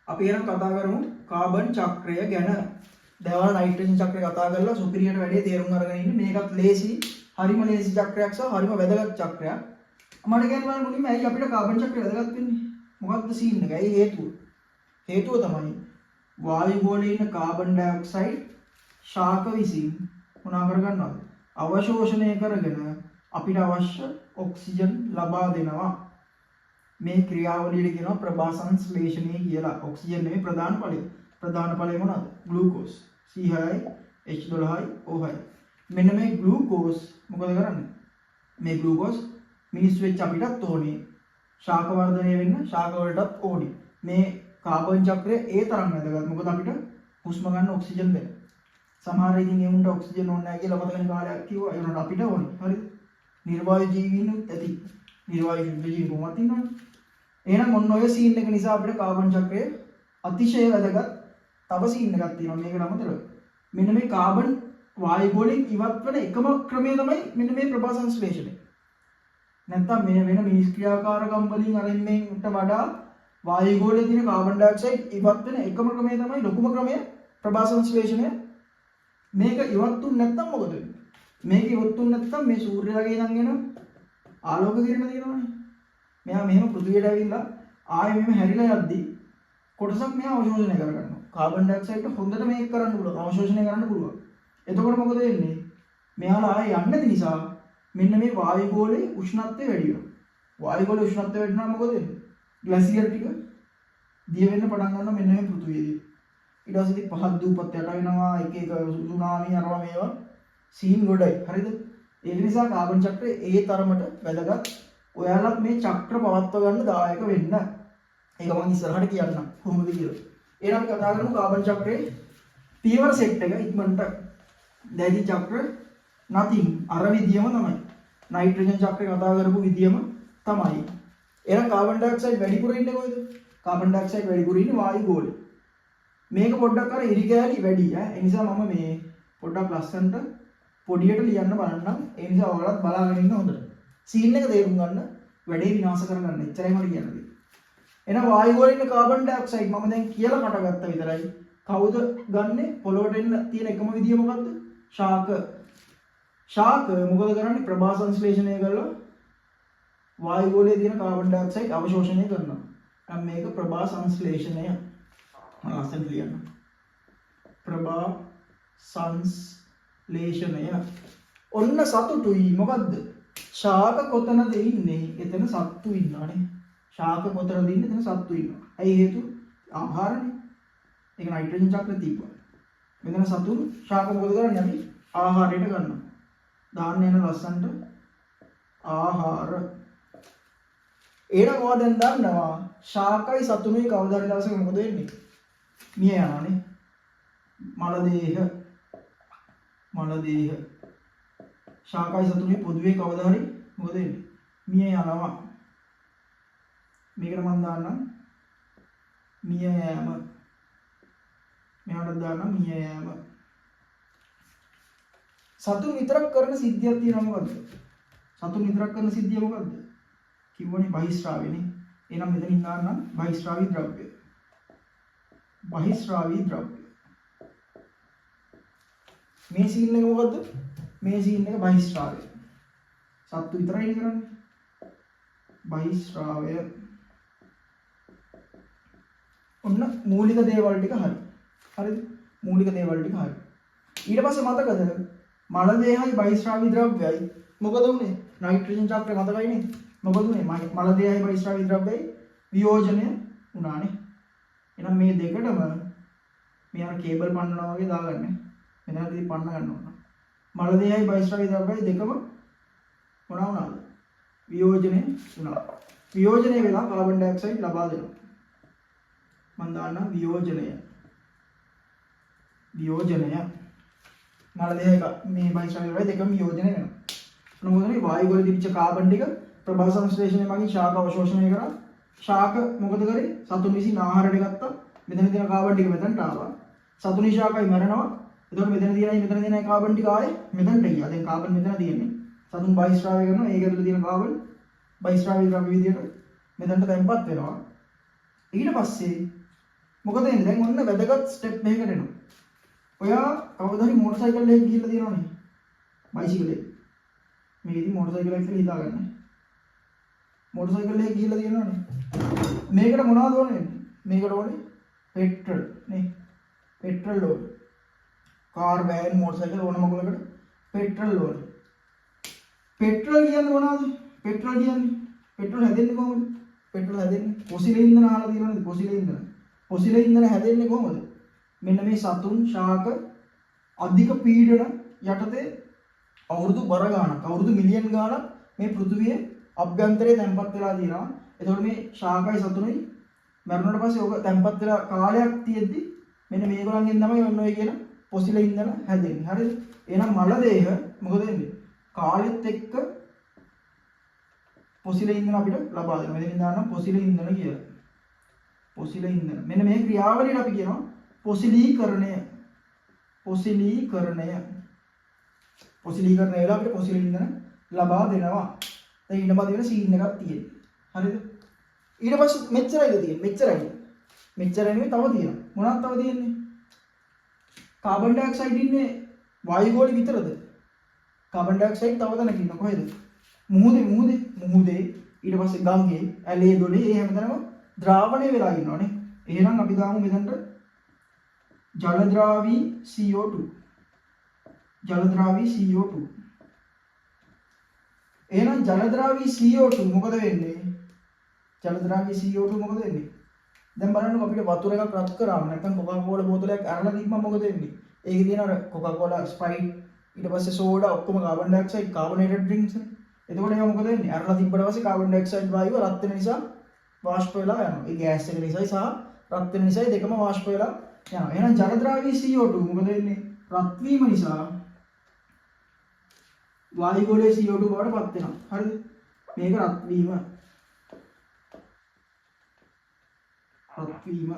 අපි එහෙනම් කතා කරමු කාබන් චක්‍රය ගැන. දැන් ඔයාලා නයිට්‍රජන් චක්‍රය කතා කරලා සුපිරියට වැඩේ තේරුම් අරගෙන ඉන්නේ. මේකත් ලේසි, හරිම ලේසි චක්‍රයක් සහ හරිම වැදගත් චක්‍රයක්. මට කියන්න බලන්න මුලින්ම ඇයි අපිට කාබන් චක්‍රය වැදගත් වෙන්නේ? මොකක්ද සීන් එක? ඇයි හේතුව? හේතුව තමයි වායු ගෝලයේ ඉන්න කාබන් ඩයොක්සයිඩ් ශාක විසින් මොනා කරගන්නවද? අවශෝෂණය කරගෙන අපිට අවශ්‍ය ඔක්සිජන් ලබා දෙනවා. මේ ක්‍රියාවලියට කියනවා ප්‍රභා සංශ්ලේෂණය කියලා. ඔක්සිජන් නෙමෙයි ප්‍රධාන ඵලය. ප්‍රධාන ඵලය මොනවද? ග්ලූකෝස්. C6යි H12යි O6යි. මෙන්න මේ ග්ලූකෝස් මොකද කරන්නේ? මේ ග්ලූකෝස් මිනිස් වෙච්ච අපිටත් ඕනේ. ශාක වර්ධනය වෙන්න ශාක වලටත් ඕනේ. මේ කාබන් චක්‍රය ඒ තරම් වැදගත්. මොකද අපිට හුස්ම ගන්න ඔක්සිජන් දෙන්න. සමහර ඉතින් ඒ උන්ට ඔක්සිජන් ඕනේ නැහැ කියලා මතකනේ කාලයක් කිව්වා. ඒ වුණාට අපිට ඕනේ. හරිද? නිර්වායු ජීවීනුත් ඇති. නිර්වායු ශුද්ධ ජීවීන් කොහොමද ඉන්නවනේ. එහෙනම් ඔන්න ඔය සීන් එක නිසා අපිට කාබන් චක්‍රය අතිශය වැදගත්. තව සීන් එකක් තියෙනවා මේකට අමතරව. මෙන්න මේ කාබන් වායු ගෝලයෙන් ඉවත් වෙන එකම ක්‍රමය තමයි මෙන්න මේ ප්‍රභා සංශ්ලේෂණය. නැත්තම් මේ වෙන මිනිස් ක්‍රියාකාරකම් වලින් අර මේකට වඩා වායු ගෝලයේ තියෙන කාබන් ඩයොක්සයිඩ් ඉවත් වෙන එකම ක්‍රමය තමයි, ලොකුම ක්‍රමය ප්‍රභා සංශ්ලේෂණය. මේක ඉවත් වුනේ නැත්තම් මොකද වෙන්නේ? මේක ඉවත් වුනේ නැත්තම් මේ සූර්යයාගේ ඉඳන් එන ආලෝක කිරණ තියෙනවනේ. මෙයා මෙහෙම පෘථිවියට ඇවිල්ලා ආයෙ මෙහෙම හැරිලා යද්දි කොටසක් මෙයා අවශෝෂණය කරගන්නවා. කාබන් ඩයොක්සයිඩ් හොඳට මේක කරන්න පුළුවන්. අවශෝෂණය කරන්න පුළුවන්. එතකොට මොකද වෙන්නේ? මෙයාලා ආයෙ යන්නේ නැති නිසා මෙන්න මේ වායු ගෝලයේ උෂ්ණත්වය වැඩි වෙනවා. වායු ගෝලයේ උෂ්ණත්වය වැඩි වුණාම මොකද වෙන්නේ? ග්ලැසියර් ටික දිය වෙන්න පටන් ගන්නවා මෙන්න මේ පෘථිවියේදී. ඊට පස්සේ ඉතින් පහත් දූපත් යට වෙනවා, එක එක සුනාමි අරවා මේවා සීන් ගොඩයි. හරිද? ඒක නිසා කාබන් චක්‍රය ඒ තරමට වැදගත්. ඔයාලත් මේ චක්‍ර පවත්ව ගන්න දායක වෙන්න. ඒක මම ඉස්සරහට කියන්නම් කොහොමද කියලා. එහෙනම් අපි කතා කරමු කාබන් චක්‍රයේ පියවර සෙට් එක ඉක්මනට. දැන් ඉතින් චක්‍ර nothing, අර විදියම තමයි. නයිට්‍රජන් චක්‍රය කතා කරපු විදියම තමයි. එහෙනම් කාබන් ඩයොක්සයිඩ් වැඩිපුර ඉන්නේ කොහෙද? කාබන් ඩයොක්සයිඩ් වැඩිපුර ඉන්නේ වායු ගෝලේ. මේක පොඩ්ඩක් අර ඉරි කෑලි වැඩි ඈ. ඒ නිසා මම මේ පොඩ්ඩක් ලස්සනට පොඩියට ලියන්න බලන්නම්. ඒ නිසා ඔයාලත් බලාගෙන ඉන්න හොඳට. සීන් එක තේරුම් ගන්න, වැඩේ විනාශ කරගන්න. එච්චරයි මට කියන්න තියෙන්නේ. එහෙනම් වායු ගෝලේ ඉන්න කාබන් ඩයොක්සයිඩ් මම දැන් කියලා කටගත්ත විතරයි. කවුද ගන්නෙ? පොළොවට එන්න තියෙන එකම විදිය මොකද්ද? ශාක. ශාක මොකද කරන්නේ? ප්‍රභා සංශ්ලේෂණය කරලා වායු ගෝලයේ තියෙන කාබන් ඩයොක්සයිඩ් අවශෝෂණය කරනවා. දැන් මේක ප්‍රභා සංශ්ලේෂණය. මම ලස්සනට ලියන්න. ප්‍රභා සංශ්ලේෂණය. ඔන්න සතුටුයි. මොකද්ද? ශාක කොතනද ඉන්නේ? එතන සත්තු ඉන්නවනේ. ශාක කොතනද ඉන්නේ? එතන සත්තු ඉන්නවා. ඇයි හේතුව? ආහාරනේ. ඒක නයිට්‍රජන් චක්‍රය තිබ්බා. මෙතන සතුන් ශාක මොකද කරන්නේ? අපි ආහාරයට ගන්නවා. දාන්න යන ලස්සනට ආහාර. එහෙනම් ඔයා දැන් දන්නවා ශාකයි සතුනුයි කවදා හරි දවසක මොකද වෙන්නේ? මිය යනවානේ. මල දේහ, මල දේහ. ශාකයි සතුනුයි පොදුවේ කවදා හරි මොකද වෙන්නේ? මිය යනවා. මේකට මම දාන්නම් මිය යෑම. මෙයාට දාන්නම් මිය යෑම. සතුන් විතරක් කරන සිද්ධියක් තියෙනවා. මොකද්ද? සතුන් විතරක් කරන සිද්ධිය මොකද්ද? කිව්වනේ බහිස්රාවයනේ. එහෙනම් මෙතනින් දාන්නම් බහිස්රාවී ද්‍රව්‍ය. බහිස්රාවී ද්‍රව්‍ය. මේ සීන් එක මොකද්ද? මේ සීන් එක බහිස්රාවය. සත්තු විතරයිනේ කරන්නේ. බහිස්රාවය. ඔන්න මූලික දේවල් ටික හරි. හරිද? මූලික දේවල් ටික හරි. ඊට පස්සේ මතකද මල දේහයි බහිස්රාවී ද්‍රව්‍යයි මොකද වුනේ? නයිට්‍රජන් චක්‍රය මතකයිනේ. මොකද වුනේ? මල දේහයි බහිස්රාවී ද්‍රව්‍යයි වියෝජනය වුණානේ. එහෙනම් මේ දෙකටම මේ අර කේබල් පන්නනවා වගේ දාගන්න. මෙතනදී පන්න ගන්න ඕන. මල දේහයි බහිස්රාවී ද්‍රව්‍යයි දෙකම මොනවා වුණාද? වියෝජනය වුණා. වියෝජනය වෙලා කාබන් ඩයොක්සයිඩ් ලබා දෙනවා. මම දාන්නම් වියෝජනය. වියෝජනය. මල දේහය මේ බහිස්රාවී ද්‍රව්‍ය දෙකම වියෝජනය වෙනවා. මොකද මේ වායු ගෝලයේ තිබිච්ච කාබන් ටික ප්‍රභා සංශ්ලේෂණය මගින් ශාක අවශෝෂණය කරා. ශාක මොකද කරේ? සතුන් විසින් ආහාරයට ගත්තා. මෙතන තියෙන කාබන් ටික මෙතනට ආවා. සතුනි ශාකයි මැරෙනවා. එතකොට මෙතන තියෙනයි මෙතන තියෙන කාබන් ටික ආයේ මෙතනට ගියා. දැන් කාබන් මෙතන තියෙන්නේ. සතුන් බහිස්රාවය කරනවා. ඒක ඇතුලේ තියෙන කාබන් බහිස්රාවී ද්‍රව්‍ය විදියට මෙතනට තැන්පත් වෙනවා. ඊට පස්සේ මොකද වෙන්නේ? දැන් ඔන්න වැදගත් ස්ටෙප් එකකට එනවා. ඔයා කවදා හරි මෝටර් සයිකල් එකක ගිහිල්ලා තියෙනවනේ. බයිසිකල් එක. මේක ඉතින් මෝටර් සයිකල් එකක් කියලා හිතාගන්න. මෝටර් සයිකල් එකක ගිහිල්ලා තියෙනවනේ. මේකට මොනවද ඕනේ වෙන්නේ? මේකට ඕනේ පෙට්‍රල් නේ. පෙට්‍රල් ඕනේ. කාර්, වෑන්, මෝටර් සයිකල් ඕන මගුලකට පෙට්‍රල් ඕනේ. පෙට්‍රල් කියන්නේ මොනවද? පෙට්‍රල් කියන්නේ පෙට්‍රල් හැදෙන්නේ කොහොමද? පෙට්‍රල් හැදෙන්නේ පොසිල ඉන්ධන අහලා තියෙනවද? පොසිල ඉන්ධන. පොසිල ඉන්ධන හැදෙන්නේ කොහොමද? මෙන්න මේ සතුන් ශාක අධික පීඩන යටතේ අවුරුදු බර ගාණක්, අවුරුදු මිලියන් ගාණක් මේ පෘථිවියේ අභ්‍යන්තරයේ තැන්පත් වෙලා තියෙනවා. එතකොට මේ ශාකයි සතුනුයි මැරුණාට පස්සේ ඔක තැන්පත් වෙලා කාලයක් තියෙද්දි මෙන්න මේගොල්ලන්ගෙන් තමයි ඔන්න ඔය කියන පොසිල ඉන්ධන හැදෙන්නේ. හරිද? එහෙනම් මල දේහ මොකද වෙන්නේ? කාලෙත් එක්ක පොසිල ඉන්ධන අපිට ලබා දෙනවා. මෙතනින් දාන්නම් පොසිල ඉන්ධන කියලා. පොසිල ඉන්ධන. මෙන්න මේ ක්‍රියාවලියට අපි කියනවා පොසිලීකරණය. පොසිලීකරණය. පොසිලීකරණය වෙලා අපිට පොසිල ඉන්ධන ලබා දෙනවා. දැන් ඊට පස්සේ වෙන සීන් එකක් තියෙනවා. හරිද? ඊට පස්සේ මෙච්චරයිද තියෙන්නේ? මෙච්චරයි. මෙච්චරයි නෙවෙයි, තව තියෙනවා. මොනවද තව තියෙන්නේ? කාබන් ඩයොක්සයිඩ් ඉන්නේ වායු ගෝලෙ විතරද? කාබන් ඩයොක්සයිඩ් තව තැනක ඉන්න කොහෙද? මුහුදේ. මුහුදේ, මුහුදේ, ඊට පස්සේ ගංගේ, ඇලේ දොලේ, ඒ හැමතැනම ද්‍රාවණය වෙලා ඉන්නවනේ. එහෙනම් අපි දාමු මෙතනට ජලද්‍රාවී CO2. ජලද්‍රාවී CO2. එහෙනම් ජලද්‍රාවී CO2 මොකද වෙන්නේ? ජලද්‍රාවී CO2 මොකද වෙන්නේ? දැන් බලන්නකෝ, අපිට වතුර එකක් රත් කරාම නැත්නම් කොකා කෝලා බෝතලයක් අරලා තිබ්බම මොකද වෙන්නේ? ඒකේ තියෙන අර කොකා කෝලා, ස්ප්‍රයිට්, ඊට පස්සේ සෝඩා ඔක්කොම කාබන් ඩයොක්සයිඩ්, කාබනේටඩ් ඩ්‍රින්ක්ස් නේ. එතකොට ඒවා මොකද වෙන්නේ? අරලා තිබ්බට පස්සේ කාබන් ඩයොක්සයිඩ් වායුව රත් වෙන නිසා වාෂ්ප වෙලා යනවා. ඒ ගෑස් එක නිසායි සහ රත් වෙන නිසායි දෙකම වාෂ්ප වෙලා යනවා. එහෙනම් ජලද්‍රාවී CO2 මොකද වෙන්නේ? රත් වීම නිසා වායු ගෝලයේ CO2 බවට පත් වෙනවා. හරිද? මේක රත් වීම. රත් වීම.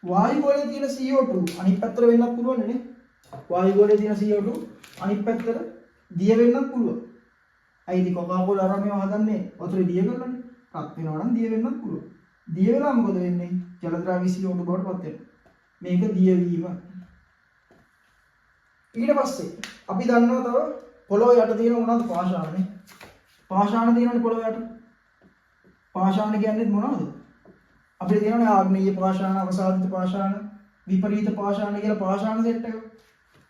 වායු ගෝලයේ තියෙන CO2 අනිත් පැත්තට වෙන්නත් පුළුවන් නේ. වායු ගෝලයේ තියෙන CO2 අනිත් පැත්තට දිය වෙන්නත් පුළුවන්. ඇයි ඉතින් කොකා කෝලා අරන් මේවා හදන්නේ වතුරේ දිය කරලානේ. රත් වෙනවා නම් දිය වෙන්නත් පුළුවන්. දිය වෙලා මොකද වෙන්නේ? ජලද්‍රාවී CO2 බවට පත් වෙනවා. මේක දියවීම. ඊට පස්සේ අපි දන්නවා තව පොළොව යට තියෙන මොනවද? පාෂාණනේ. පාෂාණ තියෙනවනේ පොළොව යට. පාෂාණ කියන්නේ මොනවද? අපිට තියෙනවනේ ආග්නේය පාෂාණ, අවසාදිත පාෂාණ, විපරීත පාෂාණ කියලා පාෂාණ සෙට් එක.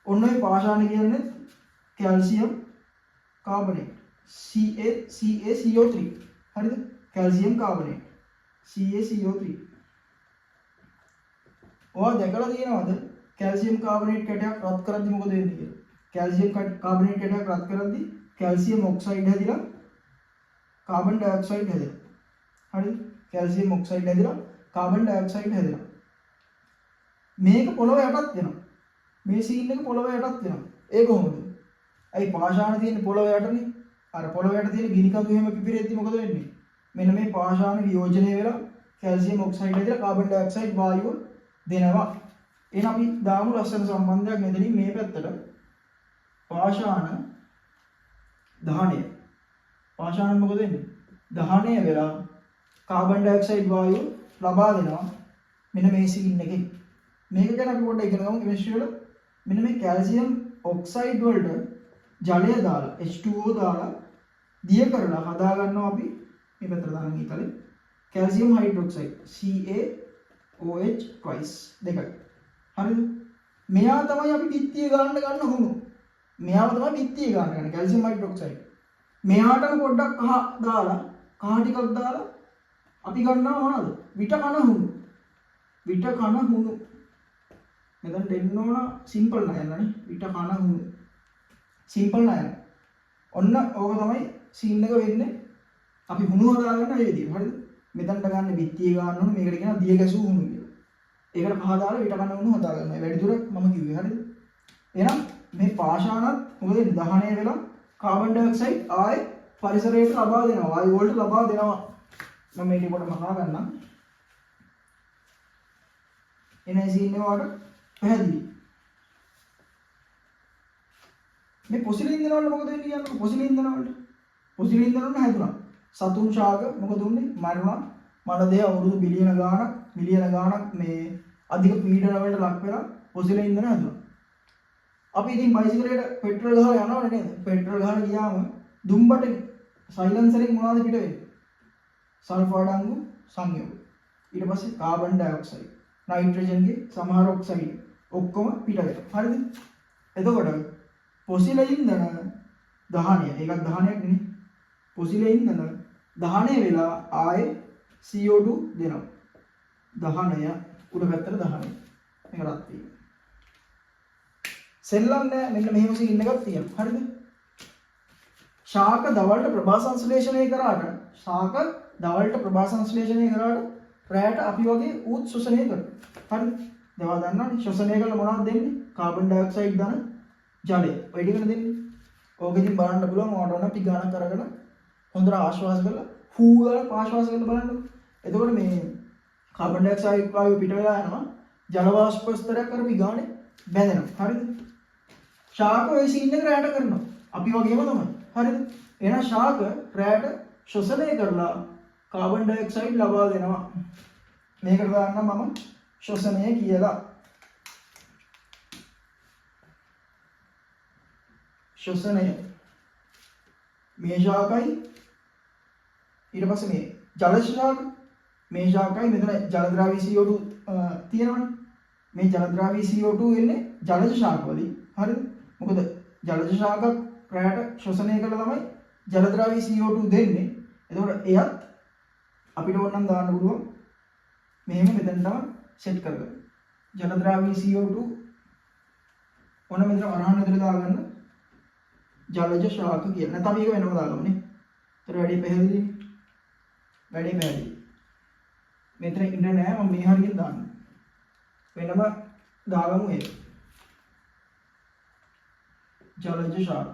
ඔන්න ඔය පාෂාණ කියන්නේ කැල්සියම් කාබනේට්. Ca CaCO3. හරිද? Calcium carbonate. CaCO3. ඔයා දැකලා තියෙනවද කැල්සියම් කාබනේට් කැටයක් රත් කරද්දි මොකද වෙන්නේ කියලා? කැල්සියම් කාබනේට් කැටයක් රත් කරද්දි කැල්සියම් ඔක්සයිඩ් හැදිලා කාබන් ඩයොක්සයිඩ් හැදෙනවා. හරිද? කැල්සියම් ඔක්සයිඩ් හැදිලා කාබන් ඩයොක්සයිඩ් හැදෙනවා. මේක පොළොව යටත් වෙනවා. මේ සීන් එක පොළොව යටත් වෙනවා. ඒ කොහොමද? ඇයි පාෂාණ තියෙන්නේ පොළොව යටනේ? අර පොළොව යට තියෙන ගිනි කඳු එහෙම පිපිරෙද්දි මොකද වෙන්නේ? මෙන්න මේ පාෂාණ වියෝජනය වෙලා කැල්සියම් ඔක්සයිඩ් හැදිලා කාබන් ඩයොක්සයිඩ් වායුව දෙනවා. එහෙනම් අපි දාමු ලස්සන සම්බන්ධයක් මෙතනින් මේ පැත්තට. පාෂාණ දහනය. පාෂාණ මොකද වෙන්නේ? දහනය වෙලා කාබන් ඩයොක්සයිඩ් වායුව ලබා දෙනවා මෙන්න මේ සීන් එකෙන්. මේක ගැන අපි පොඩ්ඩක් ඉගෙන ගමු කෙමිස්ට්‍රි වල. මෙන්න මේ කැල්සියම් ඔක්සයිඩ් වලට ජලය දාලා, H2O දාලා දිය කරලා හදා ගන්නවා අපි මේ පැත්තට දාන්න ඊතලේ කැල්සියම් හයිඩ්‍රොක්සයිඩ්, CaOH twice දෙකයි. හරිද? මෙයා තමයි අපි බිත්තිය ගන්න ගන්න හුණු. මෙයාව තමයි බිත්තිය ගන්න ගන්න කැල්සියම් හයිඩ්‍රොක්සයිඩ්. මෙයාටම පොඩ්ඩක් කහ දාලා, කහ ටිකක් දාලා අපි ගන්නවා මොනවද? විට කන හුණු. විට කන හුණු. මෙතනට එන්න ඕන සිම්පල් නයන නේ. විට කන හුණු. සිම්පල් නයන. ඔන්න ඕක තමයි සීන් එක වෙන්නේ. අපි හුණු හදාගන්න ඒ විදිහට. හරිද? මෙතනට ගන්න බිත්තිය ගන්න ඕන. මේකට කියනවා දිය ගැසූ හුණු කියලා. ඒකට කහ දාලා විට කන හුණු හදා ගන්නවා. වැඩිදුර මම කිව්වේ. හරිද? එහෙනම් මේ පාෂාණත් මොකද වෙන්නේ? දහනය වෙලා කාබන් ඩයොක්සයිඩ් ආයේ පරිසරයට ලබා දෙනවා. වායු වලට ලබා දෙනවා. මම මේ ටික පොඩ මකා ගන්නම්. එන සීන් එක ඔයාලට පැහැදිලි. මේ පොසිල ඉන්ධන වලට මොකද වෙන්නේ කියන්නකෝ? පොසිල ඉන්ධන වලට. පොසිල ඉන්ධන වලට හැදුනා. සතුන් ශාක මොකද උන්නේ? මරුණා. මල දෙය අවුරුදු බිලියන ගාණක් මිලියන ගාණක් මේ අධික පීඩන වලට ලක් වෙලා පොසිල ඉන්ධන හැදුනා. අපි ඉතින් බයිසිකලයට පෙට්‍රල් ගහලා යනවනේ නේද? පෙට්‍රල් ගහලා ගියාම දුම්බටෙන් සයිලන්සර් එකෙන් මොනවද පිට වෙන්නේ? සල්ෆර් අඩංගු සංයෝග. ඊට පස්සේ කාබන් ඩයොක්සයිඩ්, නයිට්‍රජන්ගේ සමහර ඔක්සයිඩ් ඔක්කොම පිට වෙනවා. හරිද? එතකොට පොසිල ඉන්ධන දහනය, ඒකත් දහනයක් නේ. පොසිල ඉන්ධන දහනය වෙලා ආයේ CO2 දෙනවා. දහනය උඩ පැත්තට දහනය. මේක රත් වීම. සෙල්ලම් නෑ, මෙන්න මෙහෙම සීන් එකක් තියෙනවා. හරිද? ශාක දවල්ට ප්‍රභා සංශ්ලේෂණය කරාට, ශාක දවල්ට ප්‍රභා සංශ්ලේෂණය කරාට රැයට අපි වගේ ඌත් ශ්වසනය කරනවා. හරිද? දැන් ඔයා දන්නවනේ ශ්වසනය කළා මොනවද දෙන්නේ? කාබන් ඩයොක්සයිඩ් ධන ජලය. ඔය ටිකනේ දෙන්නේ. ඕක ඉතින් බලන්න පුළුවන් ඔයාලට ඕන පිගානක් අරගෙන හොඳට ආශ්වාස කරලා හූ ගාලා ආශ්වාස කරලා බලන්නකෝ. එතකොට මේ කාබන් ඩයොක්සයිඩ් වායුව පිට වෙලා යනවා. ජල වාෂ්ප ස්තරයක් අර පිගානේ බැඳෙනවා. හරිද? ශාක ඔය සීන් එක රැයට කරනවා. අපි වගේම තමයි. හරිද? එහෙනම් ශාක රැයට ශ්වසනය කරලා කාබන් ඩයොක්සයිඩ් ලබා දෙනවා. මේකට දාන්නම් මම ශ්වසනය කියලා. ශ්වසනය මේ ශාකයි, ඊට පස්සේ මේ ජල ශාක, මේ ශාකයි මෙතන ජලද්‍රාවී CO2 තියෙනවනේ. මේ ජලද්‍රාවී CO2 එන්නේ ජලජ ශාක වලින්. හරිද? මොකද ජලජ ශාකත් රැයට ශ්වසනය කළා තමයි ජලද්‍රාවී CO2 දෙන්නේ. එතකොට එයත් අපිට ඕනනම් දාන්න පුළුවන් මෙහෙම මෙතනටම සෙට් කරගන්න. ජලද්‍රාවී CO2 ඕන මෙතන වරහන් ඇතුලේ දාගන්න ජලජ ශාක කියලා. නැත්නම් අපි ඒක වෙනම දාගමු නේ. ඒතර වැඩි පැහැදිලිනේ. වැඩි පැහැදිලි. මෙතන ඉන්න නෑ, මම මේ හරියෙන් දාන්න. වෙනම දාගමු ඒක. ජලජ ශාක.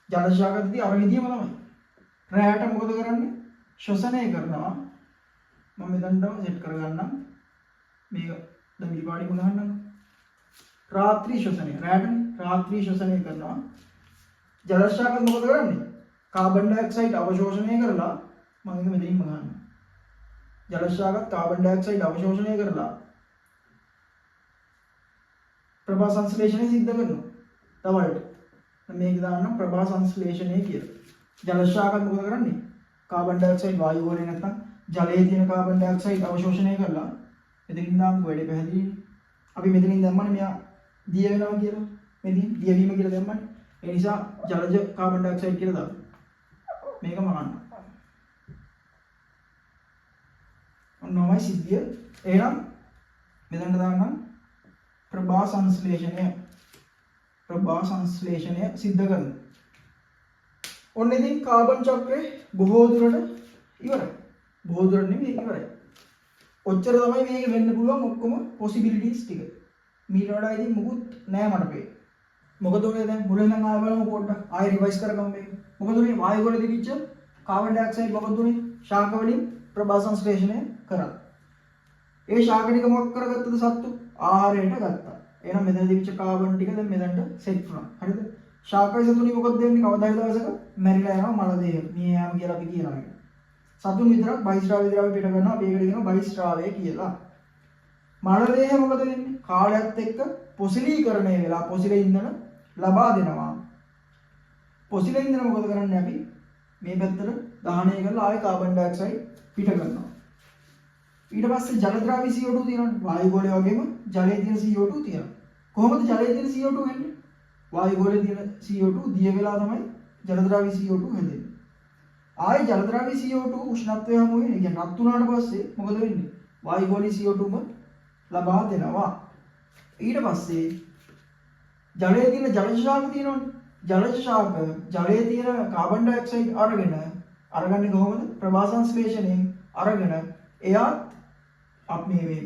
ජලජ ශාකදී අර විදියම තමයි. රැයට මොකද කරන්නේ? ශ්වසනය කරනවා. මම මෙතනටම සෙට් කරගන්නම්. මේක දැන් පාටිම ගහන්නම්. රාත්‍රී ශ්වසනය. රැයටනේ රාත්‍රී ශ්වසනය කරනවා. ජල ශාකත් මොකද කරන්නේ? කාබන් ඩයොක්සයිඩ් අවශෝෂණය කරලා, මම ඒක මෙතනින්ම ගන්නවා. ජල ශාකත් කාබන් ඩයොක්සයිඩ් අවශෝෂණය කරලා ප්‍රභා සංශ්ලේෂණය සිද්ධ කරනවා. දවල්ට. මේක දාන්නම් ප්‍රභා සංශ්ලේෂණය කියලා. ජල ශාකත් මොකද කරන්නේ? කාබන් ඩයොක්සයිඩ් වායු ගෝලේ නැත්තම් ජලයේ තියෙන කාබන් ඩයොක්සයිඩ් අවශෝෂණය කරලා මෙතනින් දාමු වැඩේ පැහැදිලිනේ. අපි මෙතනින් දැම්මනේ මෙයා දිය වෙනවා කියලා. මෙතනින් දියවීම කියලා දැම්මනේ. ඒ නිසා ජලජ කාබන් ඩයොක්සයිඩ් කියලා දාමු. මේක මකන්න. ඔන්න ඔහොමයි සිද්ධිය. එහෙනම් මෙතනට දාන්නම් ප්‍රභා සංශ්ලේෂණය. ප්‍රභා සංශ්ලේෂණය සිද්ධ කරනවා. ඔන්න ඉතින් කාබන් චක්‍රය බොහෝ දුරට ඉවරයි. බොහෝ දුරට නෙමෙයි ඉවරයි. ඔච්චර තමයි මේක වෙන්න පුළුවන් ඔක්කොම පොසිබිලිටිස් ටික. මීට වඩා ඉතින් මොකුත් නෑ මට පේන්නේ. මොකද උනේ දැන් මුලින් ඉඳන් ආයෙ බලමු පොඩ්ඩක්. ආයෙ රිවයිස් කරගමු මේක. මොකද උනේ වායු ගෝලෙ තිබිච්ච කාබන් ඩයොක්සයිඩ් මොකද උනේ? ශාක වලින් ප්‍රභා සංශ්ලේෂණය කරා. ඒ ශාක ටික මොකක් කරගත්තද සත්තු? ආහාරයට ගත්තා. එහෙනම් මෙතන තිබිච්ච කාබන් ටික දැන් මෙතනට සෙට් වුණා. හරිද? ශාකයි සතුනි මොකද දෙන්නේ? කවදා හරි දවසක මැරිලා යනවා මල දේහ. මිය යාම කියලා අපි කියනවා ඒක. සතුන් විතරක් බහිස්රාව්‍ය ද්‍රව්‍ය පිට කරනවා. අපි ඒකට කියනවා බහිස්රාවය කියලා. මල දේහ මොකද වෙන්නේ? කාලයත් එක්ක පොසිලීකරණය වෙලා පොසිල ඉන්ධන ලබා දෙනවා. පොසිල ඉන්ධන මොකද කරන්නේ අපි? මේ පැත්තට දහනය කරලා ආයෙ කාබන් ඩයොක්සයිඩ් පිට කරනවා. ඊට පස්සේ ජලද්‍රාවී CO2 තියෙනවනේ. වායු ගෝලය වගේම ජලයේ තියෙන CO2 තියෙනවා. කොහොමද ජලයේ තියෙන CO2 වෙන්නේ? වායු ගෝලයේ තියෙන CO2 දිය වෙලා තමයි ජලද්‍රාවී CO2 හැදෙන්නේ. ආයේ ජලද්‍රාවී CO2 උෂ්ණත්වය හමු වෙන්නේ. ඒ කියන්නේ රත් වුණාට පස්සේ මොකද වෙන්නේ? වායු ගෝලී CO2 ම ලබා දෙනවා. ඊට පස්සේ ජලයේ තියෙන ජලජ ශාක තියෙනවනේ. ජලජ ශාක ජලයේ තියෙන කාබන් ඩයොක්සයිඩ් අරගන්නේ කොහොමද? ප්‍රභා සංශ්ලේෂණයෙන් අරගෙන එයාත් අපි මේ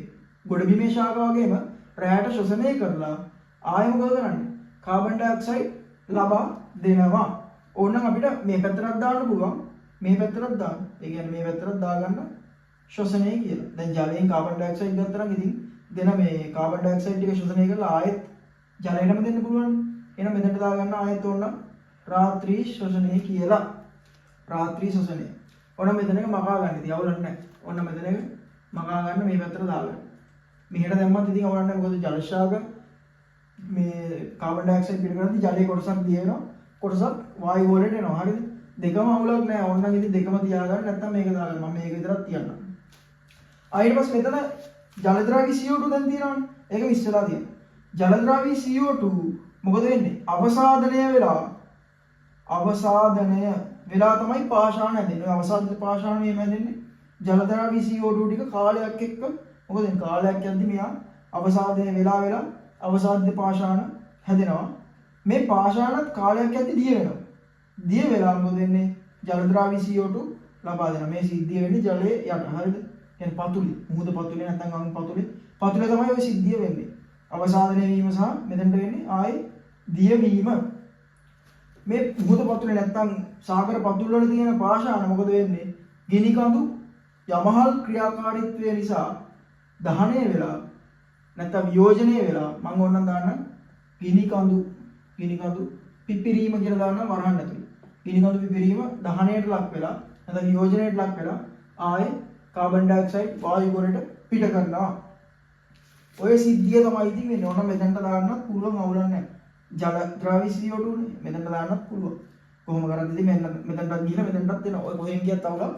ගොඩබිමේ ශාක වගේම රැයට ශ්වසනය කරලා ආයෙ මොකද කරන්නේ? කාබන් ඩයොක්සයිඩ් ලබා දෙනවා. ඕනනම් අපිට මේ පැත්තටත් දාන්න පුළුවන්, මේ පැත්තටත් දාන්න. ඒ කියන්නේ මේ පැත්තටත් දාගන්න ශ්වසනය කියලා. දැන් ජලයෙන් කාබන් ඩයොක්සයිඩ් ගත්තා නම් ඉතින් දෙන මේ කාබන් ඩයොක්සයිඩ් ටික ශ්වසනය කරලා ආයෙත් ජලයටම දෙන්න පුළුවන්. එහෙනම් මෙතනට දාගන්න ආයෙත් ඕනනම් රාත්‍රී ශ්වසනය කියලා. රාත්‍රී ශ්වසනය. ඔන්න මෙතන එක මකා ගන්න. ඉතින් අවුලක් නැහැ. ඔන්න මෙතන එක මකා ගන්න, මේ පැත්තට දාගන්න. මෙහෙට දැම්මත් ඉතින් අවුලක් නැහැ. මොකද ජල ශාක මේ කාබන් ඩයොක්සයිඩ් පිට කරද්දි ජලයේ කොටසක් දිය වෙනවා. කොටසක් වායු ගෝලයට එනවා. හරිද? දෙකම අවුලක් නෑ. ඕනනම් ඉතින් දෙකම තියාගන්න, නැත්නම් මේක දාගන්න. මම මේක විතරක් තියන්නම්. ආ, ඊට පස්සේ මෙතන ජලද්‍රවී CO2 දැන් තියෙනවනේ. ඒක මිස් වෙලා තියෙනවා. ජලද්‍රවී CO2 මොකද වෙන්නේ? අවසාදනය වෙලා, අවසාදනය වෙලා තමයි පාෂාණ හැදෙන්නේ. ඔය අවසාදිත පාෂාණ මෙහෙම හැදෙන්නේ. ජලද්‍රවී CO2 ටික කාලයක් එක්ක මොකද වෙන්නේ? කාලයක් යද්දි මෙයා අවසාදනය වෙලා වෙලා අවසාදිත පාෂාණ හැදෙනවා. මේ පාෂාණත් කාලයක් යද්දි දිය වෙනවා. දිය වෙලා මොකද වෙන්නේ? ජලද්‍රවී CO2 ලබා දෙනවා. මේ සිද්ධිය වෙන්නේ ජලයේ යට. හරිද? කියන්නේ පතුලේ, මුහුද පතුලේ නැත්නම් ගඟ පතුලේ. පතුලේ තමයි ඔය සිද්ධිය වෙන්නේ. අවසාදනය වීම සහ මෙතනට වෙන්නේ ආයේ දිය වීම. මේ මුහුද පතුලේ නැත්නම් සාගර පතුල් වල තියෙන පාෂාණ මොකද වෙන්නේ? ගිනි කඳු යමහල් ක්‍රියාකාරීත්වය නිසා දහනය වෙලා නැත්නම් වියෝජනය වෙලා, මං ඕනනම් දාන්න ගිනි කඳු පිපිරීම කියලා දාන්න වරහන් ඇතුලේ. ගිනි කඳු පිපිරීම දහනයට ලක් වෙලා නැත්නම් වියෝජනයට ලක් වෙලා ආයේ කාබන් ඩයොක්සයිඩ් වායු ගෝලයට පිට කරනවා. ඔය සිද්ධිය තමයි ඉතින් වෙන්නේ. ඕන මෙතනට දාන්නත් පුළුවන්, අවුලක් නැහැ. ජල ද්‍රව්‍ය CO2 නේ, මෙතනට දාන්නත් පුළුවන්. කොහොම කරත් ඉතින් මෙන්න මෙතනටත් ගිහලා මෙතනටත් එනවා. ඔය කොහෙන් ගියත් අවුලක්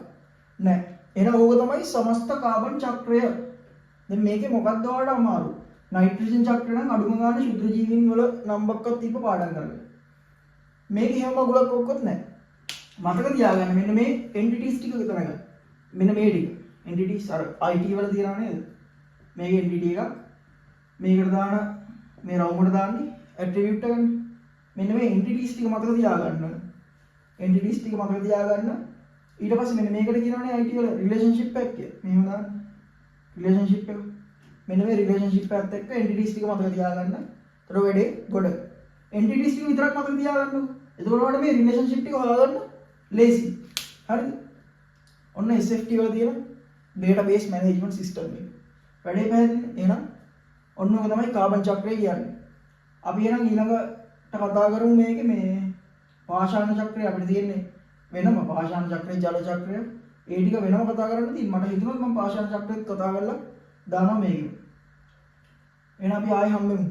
නැහැ. එහෙනම් ඕක තමයි සමස්ත කාබන් චක්‍රය. දැන් මේකේ මොකක්ද ඔයාලට අමාරු? නයිට්‍රජන් චක්‍රය නම් අඩුම ගානේ ක්ෂුද්‍ර ජීවීන් වල නම්බක්වත් තිබ්බ පාඩම් කරගෙන. මේක එහෙම මගුලක් ඔක්කොත් නැහැ. මතක තියාගන්න මෙන්න මේ එන්ටිටිස් ටික විතරයි. මෙන්න මේ ටික. එන්ටිටිස් අර IT වල තියනවා නේද? මේක එන්ටිටි එකක්. මේකට දාන මේ රවුමට දාන්නේ ඇට්‍රිබියුට් එකනේ. මෙන්න මේ එන්ටිටිස් ටික මතක තියාගන්න. එන්ටිටිස් ටික මතක තියාගන්න. ඊට පස්සේ මෙන්න මේකට කියනවනේ IT වල රිලේෂන්ෂිප් එකක් කියලා. මෙහෙම දාන්න. රිලේෂන්ෂිප් එක. මෙන්න මේ රිලේෂන්ෂිප් එකත් එක්ක එන්ටිටිස් ටික මතක තියාගන්න. එතකොට වැඩේ ගොඩ. එන්ටිටිස් ටික විතරක් මතක තියාගන්නකෝ. එතකොට ඔයාලට මේ රිලේෂන්ෂිප් ටික හොයාගන්න ලේසි. හරිද? ඔන්න SFT වල තියෙන ඩේටාබේස් මැනේජ්මන්ට් සිස්ටම් එක. වැඩේ පැහැදිලිනේ? එහෙනම් ඔන්න ඔක තමයි කාබන් චක්‍රය කියන්නේ. අපි එහෙනම් ඊළඟට කතා කරමු මේකේ මේ පාෂාණ චක්‍රය. අපිට තියෙන්නේ වෙනම පාෂාණ චක්‍රය, ජල චක්‍රය, ඒ ටික වෙනම කතා කරන්න තියෙන. මට හිතුණා මම පාෂාණ චක්‍රෙත් කතා කරලා දානවා මේකේ. එහෙනම් අපි ආයෙ හම්බෙමු.